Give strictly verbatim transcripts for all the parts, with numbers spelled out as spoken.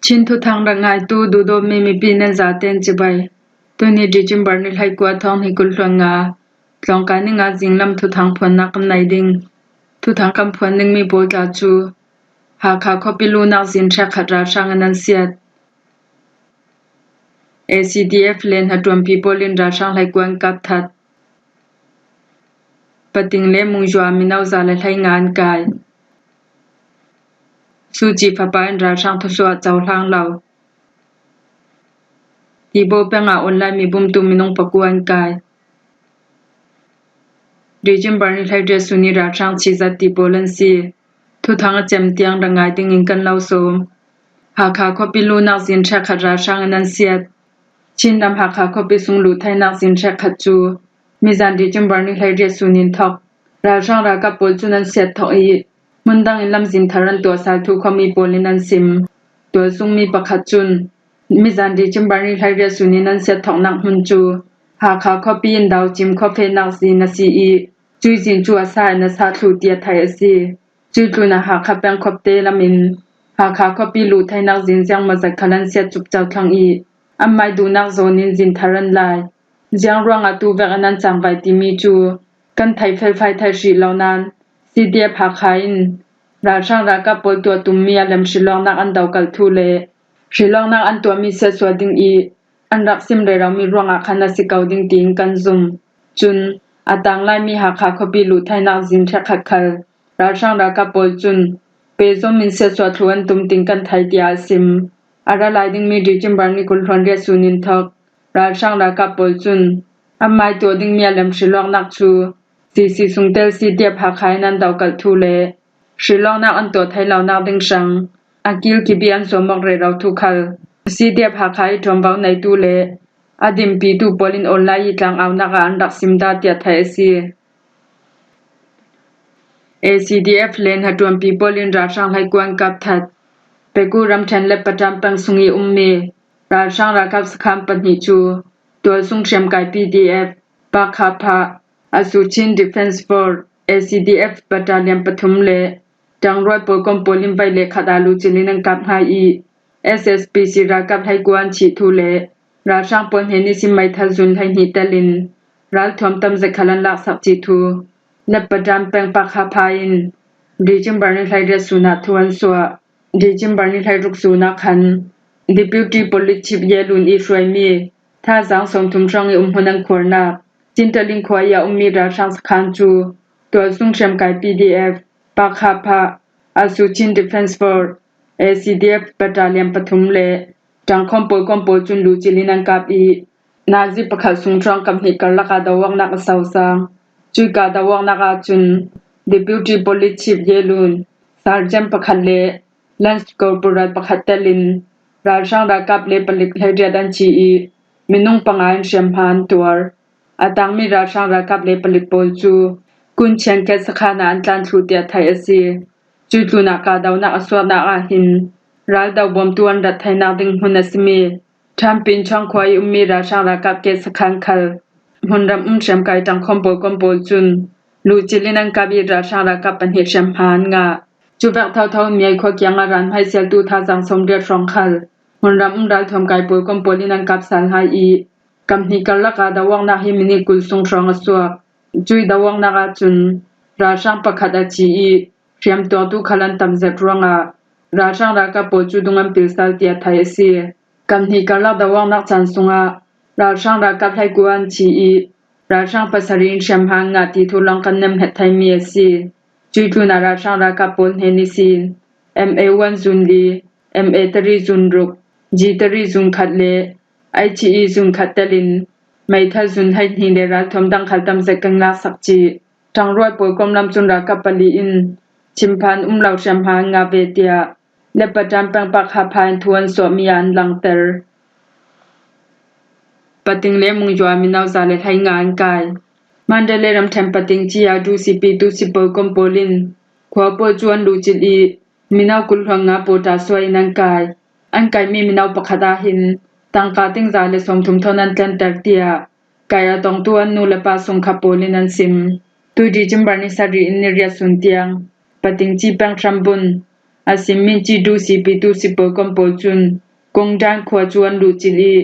Chin thuthang rak ngaitu duhdawtmi mipi nan zaten cibai. Tuni December ni hleikua, thawng hnih kul hluan nga, tlawngkai ni nga zinglam thuthang phuannak kan nei ding. Thuthang kan phuan dingmi pawl tla cu Hakha khuapi luhnak zin hrekkhat ralhrang in an siat. A C D F le hnaṭuanpi pawl in ralhrang hleikua an kap that. Pating le Mungzua mino za le hleinga an kai. Suci fapa in ralhrang thusuah cohlang lo. Tibo peng ah online mi bumtu minung pakua an kai. December ni hleiriat sun i ralhrang chizat ti pawl an si. Thuthang a cem tiang rak ngai dingin kan lo sawm. Hakha khuapi luhnak zin hrekkhat ralhrang in an siat. Chin ram Hakha khuapi sung luh theinak zin hrekkhat cu mizan December ni hleiriat sun in thawk. Ralhrang ralkap pawl cun an siat thawk i, hmun dang in lamzin thar an tuah sal thu khuami pawl in an sim. Tualsungmi pakhat cun mizan December ni hleiriat sun in an siat thawknak hmun cu Hakha khuapi in Daucim khuafehnak zin a si i, cui zin cu a sa in a sa thlu tiah theih a si. Cui tlunah Hakha peng khuapte lam in Hakha khuapi luh theinak zin ziangmawzat khal an siat cupco thlang i, anmai duhnak zawn in zin thar an lai. Ziang ruangah tu vek in an cangvai timi cu kan thei felfai thei hrih lo nain, C D F Hakha in ralhrang ralkap pawl tuah tummi a lem hrilawknak an dokalh thu le hrilawknak an tuahmi siatsuah ding i, an rak sim reromi ruangah khan a si ko ding tiin kan zum. Cun a tang laimi Hakha khuapi luh theinak zin hrekkhat khal ralhrang ralkap pawl cun pehzom in siatsuah thlu an tum ding kan thei, tiah a sim. A ra lai dingmi December ni kul hluan riat sun in thawk ralhrang ralkap pawl cun anmai tuah dingmi a lem hrilawknak cu C C sung tel C D F Hakha in an dokalh thu le hrilawknak an tuah thei lonak ding hrang a kilkip i an zuam awk rero thu khal C D F Hakha i ṭuanvo neitu le a dinpitu pawl in online i tlangaunak ah an rak sim dah tiah theih a si. A C D F le hnaṭuanpi pawl in ralhrang hleikua an kap that. Peku ramṭhen le Patan peng sung i ummi ralhrang ralkap sakhan pahnih cu tualsung hriamkai P D F, Pakha Pha, Asuchin Defence Force, A C D F Battalion pathum le ṭangrual pawlkom pawl in vei le khat ah lucil in an kap hnga i, S S P C ralkap hleikua an thih thu le ralhrang pawl hnen ihsin meithal zun hleihnih tel in ralthuam tam zet khal an laksak cih thu Lepatan peng Pakha Pha in December ni hleiriat sun ah thu an suah. December ni hleiruk sun ah khan Deputy Police Chief Ye Lun i hruaimi thazaang sawmthum hrawng i umhmun an khuarnak Cintalin khua i a ummi ralhrang sakhan cu tualsung hriamkai P D F, Pakha Pha, Asuchin Defence Force, A C D F Battalion pathum le ṭangkhawm pawlkom pawl cun lucil in an kap i, nazi pakhat sung hrawng kap hnih karlak ah do awknak a sosang. Cuih ka do awknak ahcun Deputy Police Chief Ye Lun, Sergeant pakhat le Lance Corporal pakhat tel in ralhrang ralkap le palik hleiriat an thi i, minung panga in hriamhma an tuar. A tangmi ralhrang ralkap le palik pawl cu Kun Chian Ket sakhan ah an tlan thluh tiah theih a si. Cuih tlunah kahdohnak a suaknak ah hin raldo bawmtu an rat theinak ding hmun a simi Ṭhanpin Chawng khua i ummi ralhrang ralkap Ket sakhan khal hmunram um hriamkai ṭangkhawm pawlkom pawl cun lucil in an kap i, ralhrang ralkap pahnih hriamhma an ngah. Cuvek thotho Miai khua kiangah ral hmaisialtu thazaang sawmriat hrawng khal hmunram um ralthuamkai pawlkom pawl in an kap sal hnga i, kap hnih karlak ah do awknak hi minit kul sung hrawng a suak. Cuih do awknak ahcun ralhrang pakhat a thi i, hriamtuaktu khal an tam zet ruangah ralhrang ralkap pawl cu dung an pil sal tiah theih a si. Kap hnih karlak do awknak caan sungah ralhrang ralkap hleikua an thi i, ralhrang pasarih in hriamhma an ngah ti thu lawng kan nem hnget theimi a si. Cuih tlunah ralhrang ralkap pawl hnen ihsin M A one zun li, M A three zun ruk, G three zun khat le I T E zun khat tel in meithal zun hleihnih le ralthuam dang khal tam zet kan laksak cih. Ṭangrual pawlkom lam cun ralkap pali in thinphan um lo hriamhma an ngah ve tiah Lepatan peng Pakha Pha in thu an suahmi ah an langhter. Pating le Mungzua mino za le hleinga an kai. Mandalay ramṭhen Pating ci ah duhsipitu sipawlkom pawl in khua pawl cu an lucil i, mino kul hluan nga pawṭa suah in an kai. An kaimi mino pakhat ah hin tangka ting za le sawmthum thawn an tlanter tiah kai a tongtu an nu le pa sungkha pawl in an sim. Tu December ni sarih in ni riat sun tiang Pating ci peng hrambun a sim Minci tu sipitu sipawl kom pawl cun Kongdan khua cu an luhcilh i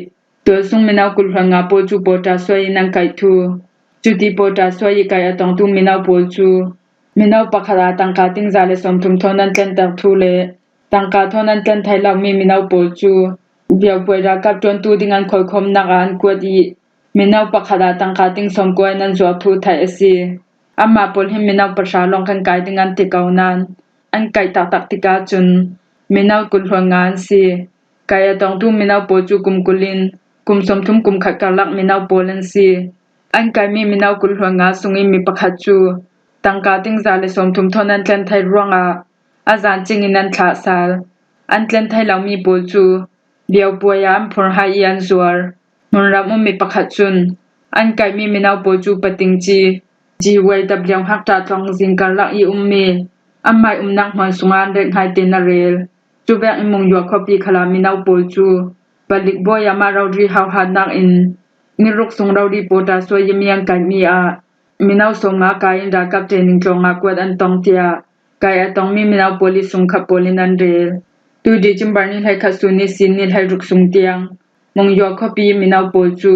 tualsung mino kul hluan nga pawl cu pawṭasuai in an kaih thu. Cuti pawṭasuai i kaih a tongtu mino pawl cu mino pakhat ah tangka ting za le sawmthum thawn an tlanter thu le tangka thawn an tlan thei lomi mino pawl cu biopuai ralkap ṭuantu ding an khawlkhawmnak ah an kuat i mino pakhat ah tangka ting sawmkua in an zuak thu theih a si. Amah pawl hi mino pahra lawng kan kai ding an ti ko nain an kaih taktak tikah cun mino kul hluan nga an si. Kaih a tongtu mino pawl cu kum kul in kum sawmthum kum khat karlak mino pawl an si. An kaihmi mino kul hluan nga sung i mi pakhat cu tangka ting za le sawmthum thawn an tlan thei ruangah a zan cing in an thlah sal. An tlan thei lomi pawl cu biopuai ah an phurh hai i an zuar. Hmunram ummi pakhat cun an kaihmi mino pawl cu Patingci, G Y W Hakta tlawng zing karlak i ummi anmai umnak hmuan sungah an rek hai tein a rel. Cuvek in Mungyaw khuapi khalah mino pawl cu palik bawi amah rori hauhatnak in niruk sung rori pawṭasuai i mi an kaihmi ah mino sawmnga kai in ralkap training tlawng ah kuat an tong tiah kaih a tongmi mino pawl i sungkhat pawl in an rel. Tui December ni hleikhat sun ihsin ni hleiruk sung tiang Mungyaw khuapi mino pawl cu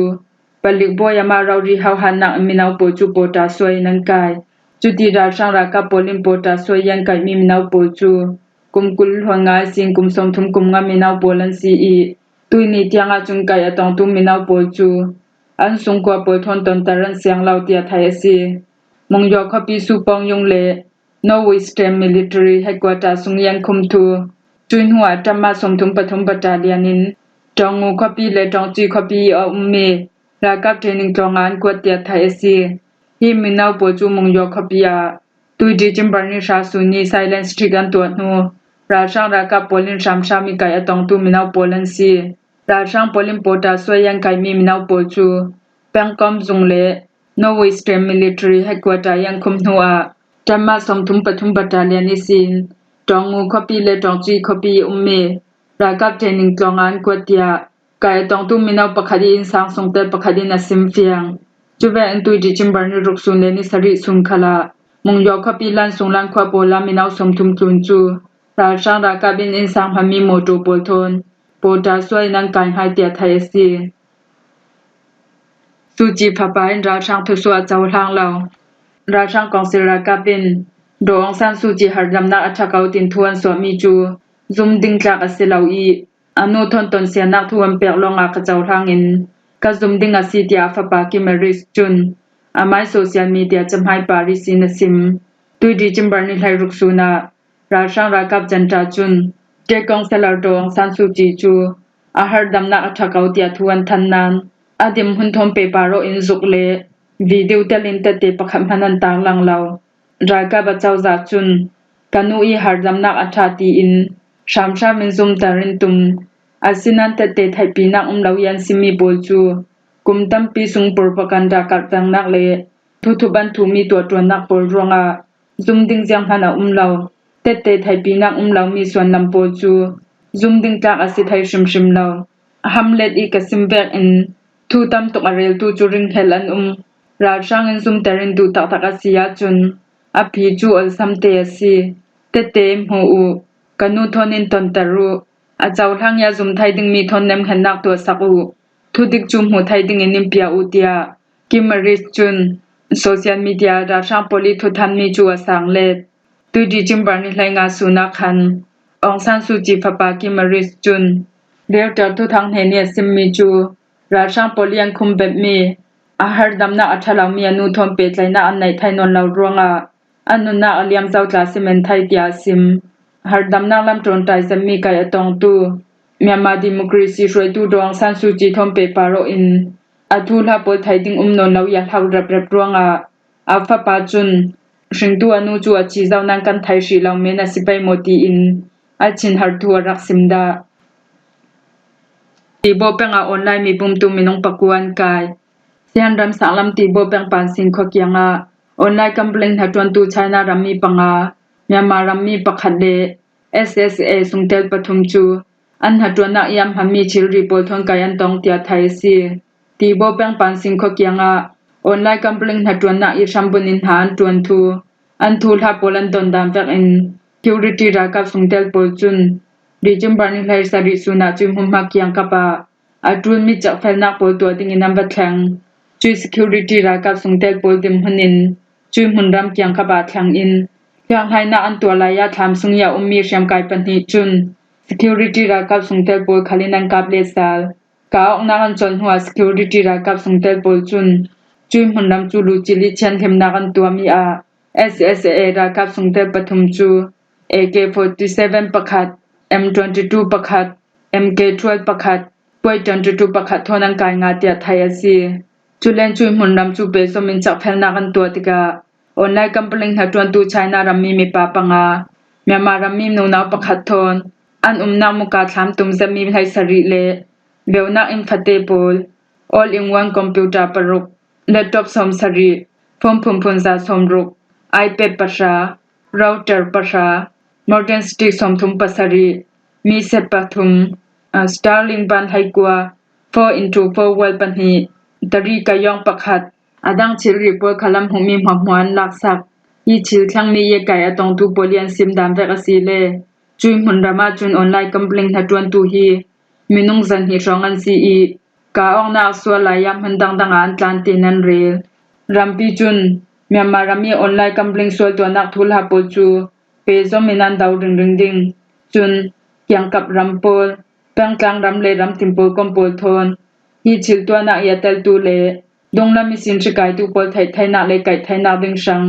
palik bawi amah rori hauhatnak in mino pawl cu pawṭasuai in an kai. Cuti ralhrang ralkap pawl in pawṭasuai i an kaihmi mino pawl cu kum kul hluan nga ihsin kum sawmthum kum nga mino pawl an si i tuihni tiang ahcun kaih a tongtu mino pawl cu an sungkua pawl thawn tonter an siang lo tiah theih a si. Mungyaw khuapi Supawng Yung le Norway State Military Headquarter sung i an khum thu. Cui hnuah Ṭamma sawmthum pathum battalion in Ṭawngngu khuapi le Ṭawngci khuapi i a ummi ralkap training tlawng ah an kuat tiah theih a si. Hi mino pawl cu Mungyaw khuapi ah tui December ni hra sun ni silence strike an tuah hnu ralhrang ralkap pawl in hramhram i kaih a tongtu mino pawl an si. Ralhrang pawl in pawṭasuai i an kaihmi mino pawl cu Pengkom Zung le Norway State Military Headquarter i an khum hnuah Ṭamma sawmthum pathum battalion ihsin Ṭawngngu khuapi le Ṭawngci khuapi i ummi ralkap training tlawng ah an kuat tiah kaih a tongtu mino pakhat i innsang sungtel pakhat in a sim fiang. Cuvek in tui December ni ruk sun le ni sarih sun khalah Mungyaw khuapi Lansung Lan khua pawl ah mino sawmthum tlun cu ralhrang ralkap in innsang hmanmi mawṭaw pawl thawn pawṭasuai in an kai hai tiah theih a si. Suci fapa in ralhrang thusuah a cohlang lo. Ralhrang kawngsil ralkap in Daw Aung San Suci harhdamnak a ṭha ko tin thu an suahmi cu zum ding tlak a si lo i a nu thawn tonsianak thu an pek lawngah ka cohlang in ka zum ding a si tiah a fapa Kim Aris cun amai social media cahmai par ihsin a sim. Tui December ni hleiruk sun ah ralhrang ralkap center cun State Councillor Daw Aung San Suci cu a harhdamnak a ṭha ko tiah thu an than nain a dim hun thawn pehpar awh in zuk le video tel in tette pakhat hmanh an tarlang lo. Ralkap acozah cun ka nu i harhdamnak a ṭha tiin hramhram in zumter in tum, asinain tette theihpinak um lo i an simmi pawl cu kum tampi sung propaganda karhternak le thuthup an thuhmi tuahṭuannak pawl ruangah zum ding zianghman a um lo. Tette theihpinak um lomi suanlam pawl cu zum ding tlak a si thei hrimhrim lo. Hamlet i ka sim vekin thu tam tuk a reltu cu ringhel an um. Ralhrang in zumter in duh taktak a si ahcun a phi cu olsam te a si. Tette i hmu u, ka nu thawn in tonter u, a cohlang i a zum thai dingmi thawn nemhngennak tuahsak u. Thudik cu hmuh thai dingin in pia u, tiah Kim Aris cun social media ralhrang pawl i thuthanmi cu a sang let. Tui December ni hleinga sun ah khan Aung San Suu Kyi fapa Kim Aris cun Reuters thuthang hnen i a simmi cu ralhrang pawl i an khum bepmi a harhdamnak a ṭha lomi a nu thawn pehtlaihnak an neih thai nawn lo ruangah a nunnak a liam zo tla si men thai tiah a sim. Harhdamnak lam ṭawnṭai zetmi kaih a tongtu Myanmar democracy hruaitu Daw Aung San Suu Kyi thawn pehpar awh in a thuhla pawl thei ding um nawn lo i a hlau reprep ruangah a fapa cun hringtu a nu cu a ci zo nan kan thei hrih lo men a si pei maw tiin a thinhar thu a rak sim dah. Tibaw peng ah online mi pumtu minung pakua an kai. Sian ram sanglam Tibaw peng Pansin khua kiangah online gambling hnaṭuantu China rammi panga, Myanmar rammi pakhat le S S A sungtel pathum cu an hnaṭuannak i an hmanmi thilri pawl thawn kai an tong tiah thai a si. Tibaw peng Pansin khua kiangah online gambling hnaṭuannak i hrambunh in hna an ṭuan thu an thuhla pawl an don dan vekin K security ralkap sungtel pawl cun December ni hleisarih sun ah cui hmunhma kiangkap ah a ṭulmi cekfelnak pawl tuah dingin an va thleng. Cui security ralkap sungtel pawl dinhmun in cui hmunram kiangkap ah thleng in thianghlinak an tuah lai ah thlam sung i a ummi hriamkai pahnih cun security ralkap sungtel pawl khal in an kap leh sal. Ka awknak an colh hnuah security ralkap sungtel pawl cun cui hmunram cu lucil i thianhlimnak an tuahmi ah S S A A ralkap sungtel pathum cu A K forty seven pakhat, M twenty two pakhat, M K twelve pakhat, Point twenty two pakhat thawn an kai ngah tiah theih a si. Culen cui hmunram cu pehzom in cekfelnak an tuah tikah online gambling hnaṭuantu China rammi mipa panga, Myanmar rammi nunau pakhat thawn an umnak muka thlam tum zetmi hleisarih le beunak inn fate pawl, all in one computer paruk, laptop sawmsarih, phone phunphun za sawmruk, iPad pahra, router pahra, modern stick sawmthum pasarih, mi set pathum, ah, Starlink ban hleikua, four into four wall pahnih, tari kayawng pakhat, a dang thilri pawl khalam hmuhmi hmuahhmuah an laksak. Hi thil thlengmi i kai a tongtu pawl i an sim dan vek a si le cui hmunram ahcun online gambling hnaṭuantu hi minung zahnih hrawng an si i, ka awknak sual lai ah hmun dangdang ah an tlan tiin an rel. Rampi cun Myanmar ram i online gambling sual tuahnak thuhla pawl cu pehzom in an do ringring ding. Cun kiangkap ram pawl, pengtlang ram le ramtin pawl kom pawl thawn hi thil tuahnak i a teltu le dunglam ihsin hrikkaitu pawl theih theinak le kaih theinak ding hrang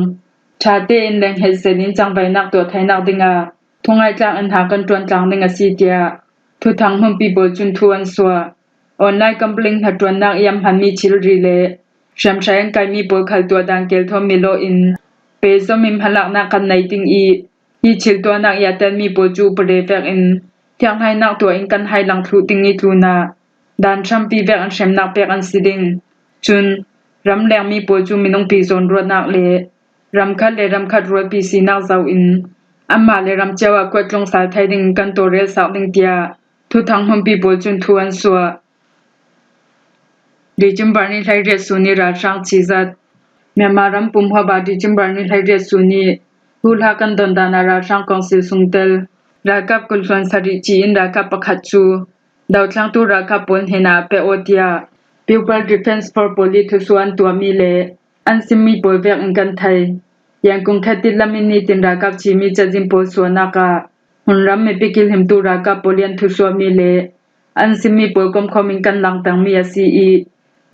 ṭha tein lenghet zet in cangvaihnak tuah theinak dingah thungai tlak in hna kan ṭuan tlang ding a si tiah thuthang hmunpi pawl cun thu an suah. Online gambling hnaṭuannak i an hmanmi thilri le hriamhrai an kaimi pawl khal tuah dan kelthawn mi law in pehzom in hmalaknak kan nei ding i, hi thil tuahnak i a telmi pawl cu upare vekin thianghlinak tuah in kan hailang thluh ding i tlunah dan ṭhampi vek in hremnak pek an si ding. Cun ramlengmi pawl cu minungpi zawnruahnak le ramkhat le ramkhat rualpi sinak zoh in anmah le ram cio ah kuat tlung sal thei ding in kan tawlrelsak ding tiah thuthang hmunpi pawl cun thu an suah. December ni hleiriat sun i ralhrang cizat. Myanmar ram pumhuap ah December ni hleiriat sun i huhla kan don dan ah ralhrang kawngsil sungtel ralkap kul hluan sarih ci in ralkap pakhat cu dothlengtu ralkap pawl hnenah a pe aw tiah People Defence Force pawl i thusuah an tuahmi le an simmi pawl vek in kan thei. Yangon khatit lam in nitin ralkap cimi cazin pawl suahnak ah hmunram mipi kilhimtu ralkap pawl i an thusuahmi le an simmi pawl komkhawm in kan langtangmi a si i,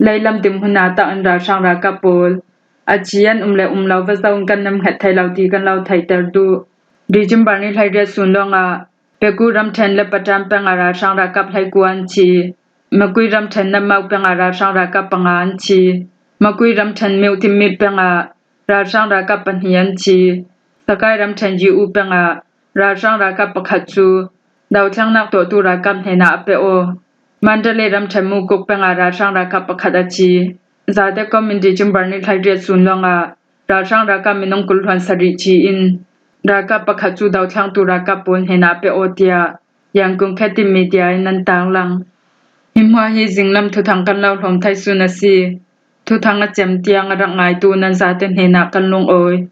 leilam dinhmun ah tak in ralhrang ralkap pawl a ci an um le um lo va zoh in kan nemhnget thei lo ti kan lo theihter duh. December ni hleiriat sun lawngah Pegu ramṭhen le Patan peng ah ralhrang ralkap hleikua an thi. Makui ramṭhen Namau peng ah ralhrang ralkap panga an thi. Makui ramṭhen Meutimit peng ah ralhrang ralkap pahnih an thi. Sakai ramṭhen Yiu peng ah ralhrang ralkap pakhat cu dothlengnak tuahtu ralkap hnenah a pe aw. Mandalay ramṭhen Mukuk peng ah ralhrang ralkap pakhat a thi. Zate kom in December ni hleiriat sun lawngah ralhrang ralkap minung kul hluan sarih thi in ralkap pakhat cu dothlengtu ralkap pawl hnenah a pe aw tiah Yangon khatit media in an tarlang. Hi hmuah hi zinglam thuthang kan lo hlawm thei sun a si. Thuthang a cem tiang a rak ngaitu nan zate hnenah kan lungawi.